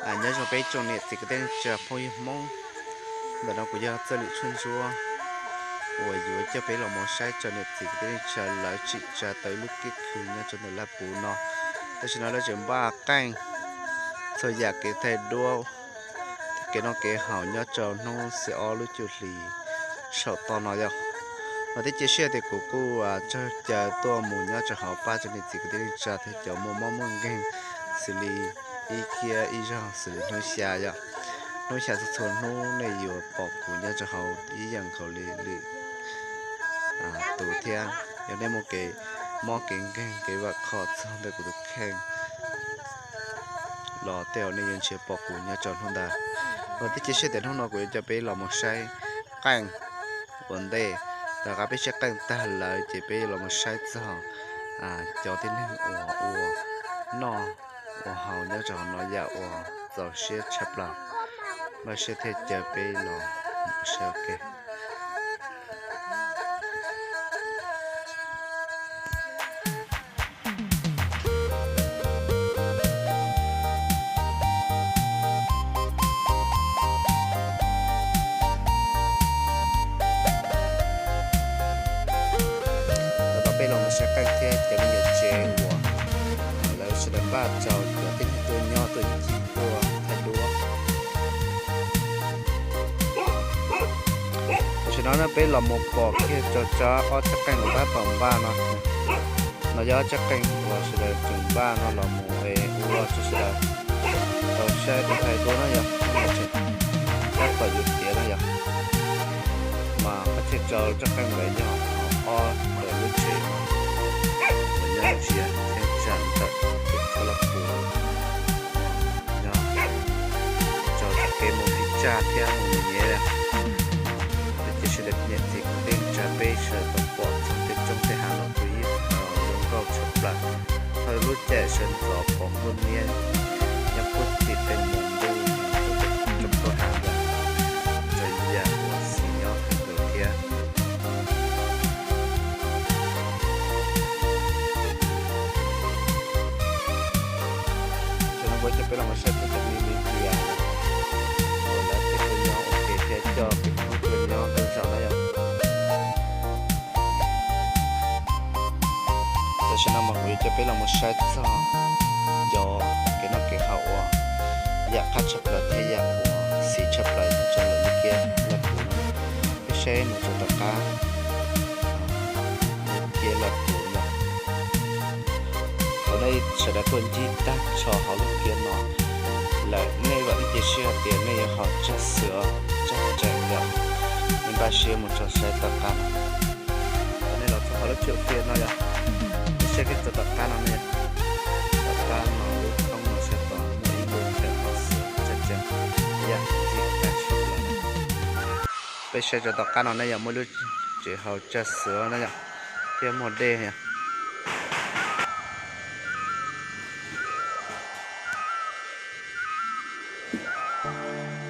Nyob zoo peb tsoom niam txiv kwv tij neej tsa phooj ywg Hmoob. Ntawm no kuv yog Txawj Lwm Tshuaj Ntsuab uas yuav coj peb los mus saib tsoom niam txiv kwv tij neej tsa lawv tsim tsa tau ib lub kiab khw nyob rau ntawm Laj Puv no. Tam sim no lawv tseem npaj qeej txhua yam kev thaij duab, kev noj kev haus nyob rau hnub xiab ob lub cuaj hli saum toj no yog. Mas thiab cia siab tias kuv kuj tsaug caw tuaj mus nyob rau hauv pab tsoom niam txiv kwv tij neej tsa thiab cov muaj mob muaj nkeeg xws li ib kiab ib zaug xws li hnub xya yog. Hnub xya txhua txhua hnub nej yuav pom kuv nyob rau hauv ib yam nkaus li lwm tus thiab. Yog nej muaj kev mob kev nkeeg kev vam khom txog ntawm kuv tus kheej los tej zaum nej yuav nrhiav pom kuv nyob rau hnub ntawd. Mas thiab cia siab tias hnub no kuv yuav coj peb los mus saib qeej ua ntej. Tom qab peb saib qeej tag lawm ces peb los mus saib txog cov tib neeg uas ua noj ua haus nyob rau hauv no yam uas txaus siab tshaj plaws. Npaj siab thiab caw peb los saib ua ke. Tom qab peb los mus saib qeej thiab cov me nyuam tsev uas lawv sawv daws npaj rau cov tib neeg tuaj nyob tuaj ncig tuaj thaij duab. Tam sim no peb los mus pom kiag rau tsab ob tsob qeej uas tab tom npaj no. No yog ob tsob qeej uas sawv daws tseem npaj no los mus es ua rau sawv daws tau saib tau thaij duab no yog, tab tom yuav tiav no yog. Mas qhov tshaj rau tsob qeej ntawd yog ob ntawm lub tsev uas nyob ntsia theej tsam ntawm pem txoj Laj Puv nyob rau kev mus ib tsam thiab mus mus nyev. Ces sawv daws niam txiv kwv tij neej tsa peb sawv daws tau pom txog tej roob tej hav los kuj yeej zoo nkauj tshaj plaws. Thaum lub caij sawv ntxov pom nkuaj niab nyob puag tim pem mus ntuj rau puag hav ntawd, txawm yam uas xis nyob kawg nkaus thiab. Tam no kuv coj peb los mus saib txog cov me me tias uas lawv thiaj tuaj nyob ua ke thiab coj kev hlub tuaj nyob tuaj zaum na yom. Tam sim no mas kuv yuav coj peb los mus saib txog cov kev noj kev haus uas yam qab tshaj plaws thiab yam uas xis tshaj plaws rau lawv lub kiab Laj Puv no. Peb saib mus rau tom qab lub kiab Laj Puv no. Thaum nej sawv daws tuaj ncig tag nrho hauv lub kiab no lawm nej vam thiab cia siab hais tias nej yuav haus tsag xwm tsag tsees yom. Nej npaj siab mus rau saib tom qab no. Thaum nej los txog hauv lub tsev fias no yog, nej saib kiag rau tom qab no ne, tom qab no lub thoob no sab tod muaj ib lub tsev haus xwm tsag tsees, yam ntxim qab tshaj plaws. Peb saib rau tom qab no ne yog muaj lub tsev haus tsag xwm na yom, thiab muaj dej yom.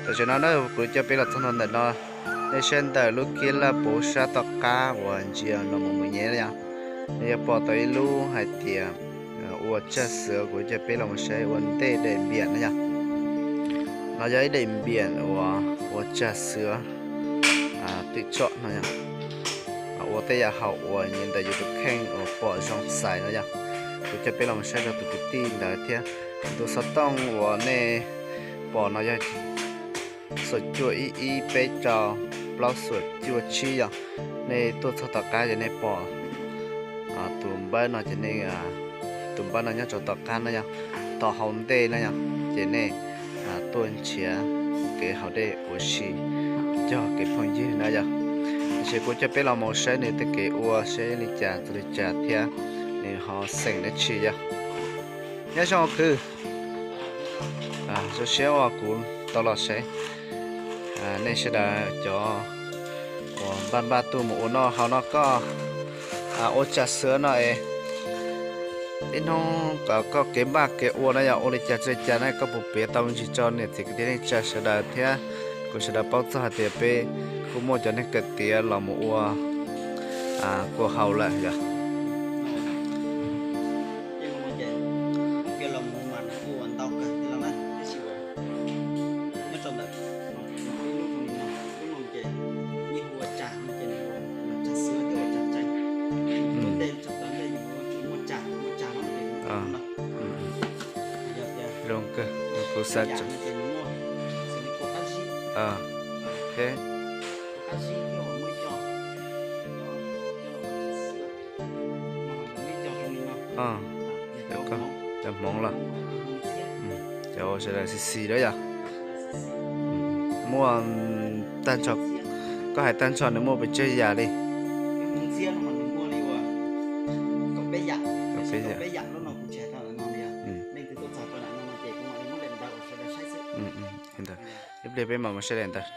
Tam sim no na kuv coj peb los txog ntua ntawm no, nej saib ntawm lub kiab Laj Puv sab tom qab uas ntsia los mus mus nyev na yom, nej yuav pom tau ib lub hais tias ua tsag xwm, kuv coj peb los mus saib ua ntej daim npiam na yom. No yog ib daim npiam uas ua tsag xwm twm tsom no yog ua tej yam haus uas nyiam ntawm yus tus kheej uas pom zoo xaiv no yog. Kuv coj peb los mus saib rau tus kwv tij ntawd thiab. Tus xov tooj uas nej pom no yog xoom cuaj ib ib peb rau plaub xoom cuaj tsib yog. Nej tuaj txog tom qab ces nej pom tus npawb no ces nej, tus npawb no nyob rau tom qab no yog, tom hauv ntej no yog, ces nej tuaj nrhiav kev haus dej ua si cog kev phooj ywg na yog. Tiam sis kuv coj peb los mus saib nws tej kev ua saib li cas txog li cas thiab nws ho xeem dab tsi yog. Nyob zoo kwv, zoo siab uas kuv tau los saib nej sawv daws cov uas npaj npaj tuaj mus ua noj haus no koj ua tsag xwm no es ib hnub koj kev npaj kev ua no yog ua li cas txog li cas na, koj puas piav tau me ntsis rau niam txiv kwv tij neej tsa sawv daws thiab kuv sawv daws paub txog hais tias peb kuj muaj cov neeg kawm tiav los mus ua kua haus lawm yog. Zoo kawg, kuv xav tso. Cov hmoov los, cov ua sawv daws xis xis lawm yom. Muaj tag nrho, koj hais tag nrho nws muaj pes tsawg yam li? Peb yam. Ib pliag peb mam mus saib daim ntawd.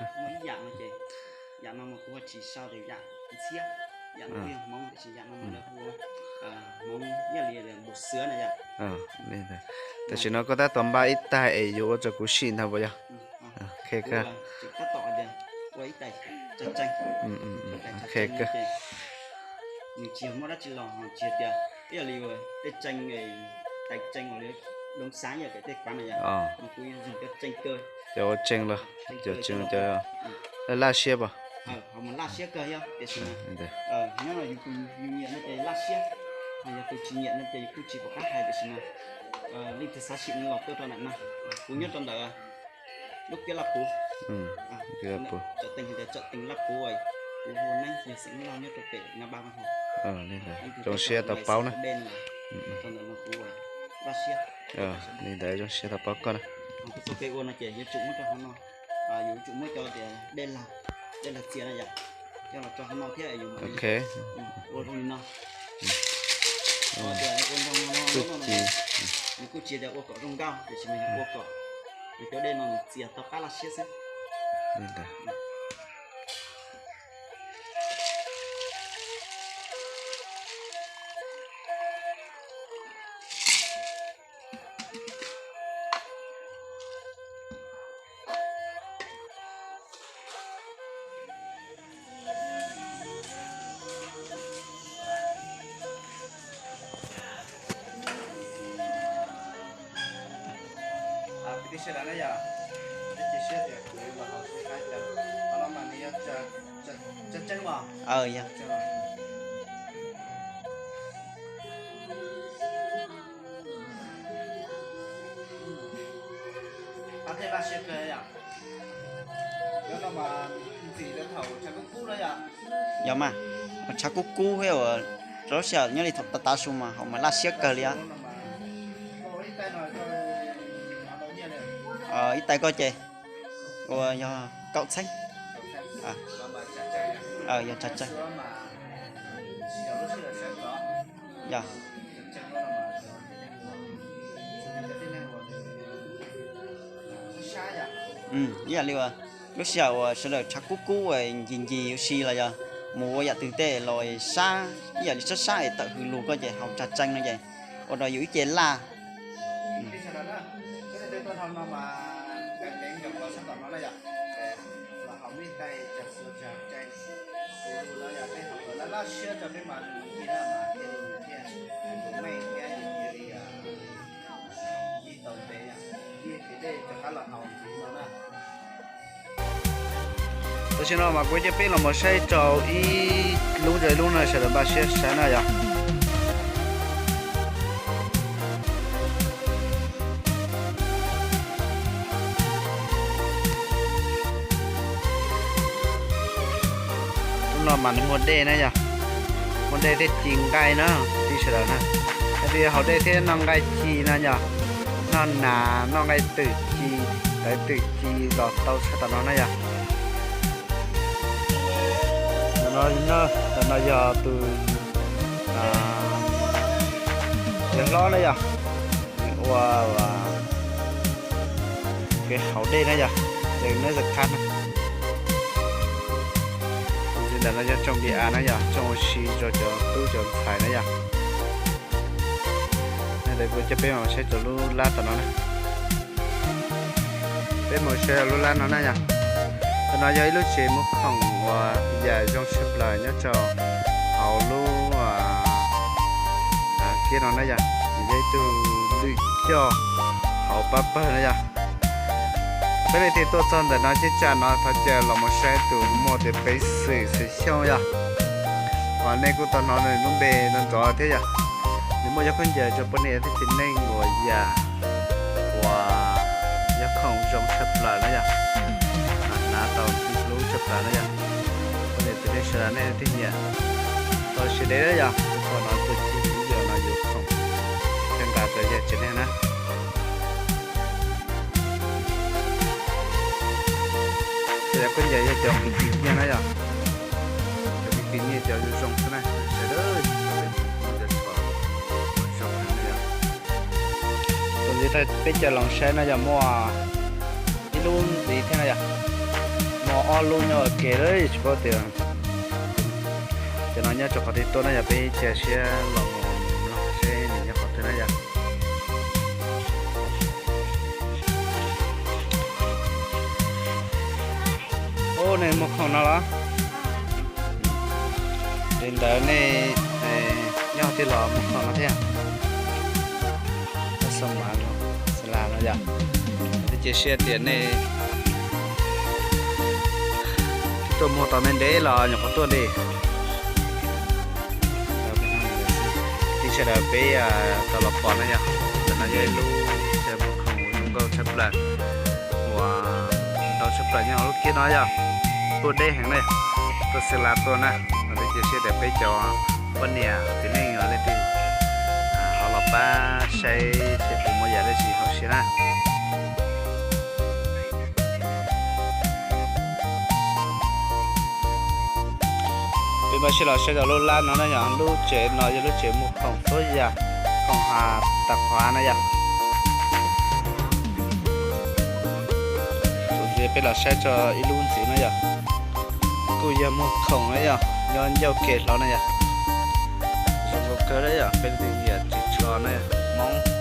Tam sim no koj tab tom npaj ib taig es yuav ua rau kuv sim ntag puas yog? Cov ua tsees los, cov tsees cov laj siab puas? Leej twg xav sim no los tuaj rau ntawm no, kuv nyob rau ntawm lub kiab laj puv, tawm teeg tias tawm teeg laj puv, kuv hu neeb yog xeem loj nyob rau pem na ba. Zoo siab tau paub na. Rau ntawm no kuv laj siab. Li ntawd zoo siab tau paub koj na. Kuv txoj kev ua no ces yuav tsum muab rau hauv no, yuav tsum muab cov tias dej lag, dej lag txias na yom, coj los rau hauv no thiab yus ua zoo li no. Nws kuj tsis tias ua kom zoo nkauj tiam sis mas yog ua kom nws cov dej no nws txias tau qab laj siab xwb. Kwv tij sawv daws na yom, peb cia siab tias kuv los hauv tsis qab cas, qhov no mas nws yog tsa tseeb mas. Qab thiaj laj siab kawg yom. Yog mas, tshav kub kub thiab uas lub sij hawm nyob li thaum tav tav su mas haus mas laj siab kawg li. Ib tais koj ces ua yog kaum txheeb, yog tsa tseeb. Yog ib yam li uas lub sij hawm uas sawv daws tshav kub kub ncig ncig ua si los yog mus ua yam twg tej los sab ib yam li sab sab es tawm hws lus koj ces haus tsa tseeb no ces ua rau yus ib ce laj. Tam sim no mas kuv coj peb los mus saib rau ib lub rau ib lub no sawv daws npaj siab saib na yom. Lub no mas nws muaj dej na yom, muaj dej thiab ci nqaij na, tij sawv daws na. Hais tias haus dej thiab noj nqaij ci no yom, noj nas noj nqaij twm ci, tawv twm ci los tau tshaj tom no na yom. Tam no yog tus yawg hlob na yom, ua kev haus dej na yom, ces neb zam khab na. Ntawm no yog tsoom npi av na yom, tsoom ua si rau cov tub cov ntxhais na yom. Ntawd kuv coj peb mus saib rau lub lab tom no na. Peb mus saib lub lab no na yom. Tam no yog ib lub tsev muag khoom uas yam zoo tshaj plaws nyob rau hauv lub kiab no na yom. Yog ib tug lwm coj hauv pab pawg na yom. Peb leej twg tuaj txog ntawm no cheeb tsam no thov caw los mus saib tus muaj tias Peev Xwm Xwm Xyooj yom. Uas nej kuj tau hnov nws lub npe nrov nrov thiab yom. Nws muaj cov khaub ncaws rau poj niam thiab txiv neej uas yam uas plaws na yom. Hnav tau hlub tshaj plaws na yom. Poj niam txiv neej sawv daws nej leej twg nyiam tau siab deb na yom, tus no tuaj cig ib yam no yuav khoom thiab nqa tau yag tsev neeg na. Cov khaub ncaws yog cov kis kis nyiaj na yom. Cov kis kis nyiaj cov zoo zoo xwb na, sawv daws. Tus ntxiv peb caug los saib no yog muaj ib lub ntxiv thiab na yom. Muaj ob lub nyob ua ke lawm tsis paub tias cov no nyob rau qhov twg tuaj na yom, peb cia siab los mus mloog seb nws nyob qhov twg na yom. Ub, nej muag khoom no los? Li ntawd nej nyob qhov twg los muag khoom no thiab? Xav las no yom. Peb cia siab tias nej tuaj muag tau ntev ntev los nyuam qhuav tuaj li. Tij sawv daws peb tau los pom na yom, ntawm no yog ib lub chaw muag khoom uas zoo nkauj tshaj plaws, uas ntau tshaj plaws nyob hauv lub kiab no yom. Tuaj deb heev na, tuaj xeeb las tuaj na. Peb cia siab tias peb cov poj niam txiv neej leej twg ho los pab saib seb puas muaj yam dab tsi hauv siab na. Peb mam sib los saib rau lub lab no na yom, lub tsev no yog lub tsev muag khoom txhua yam, khoom has tas qhuav na yom. Tus ntxiv peb los saib tso ib lub ntxiv na yom, kuj yog muag khoom na yom, nyob ncauj ke hlo na yom. Zoo nkauj kawg na yom, peb leej twg nyiam tsis tso na yom, Hmoob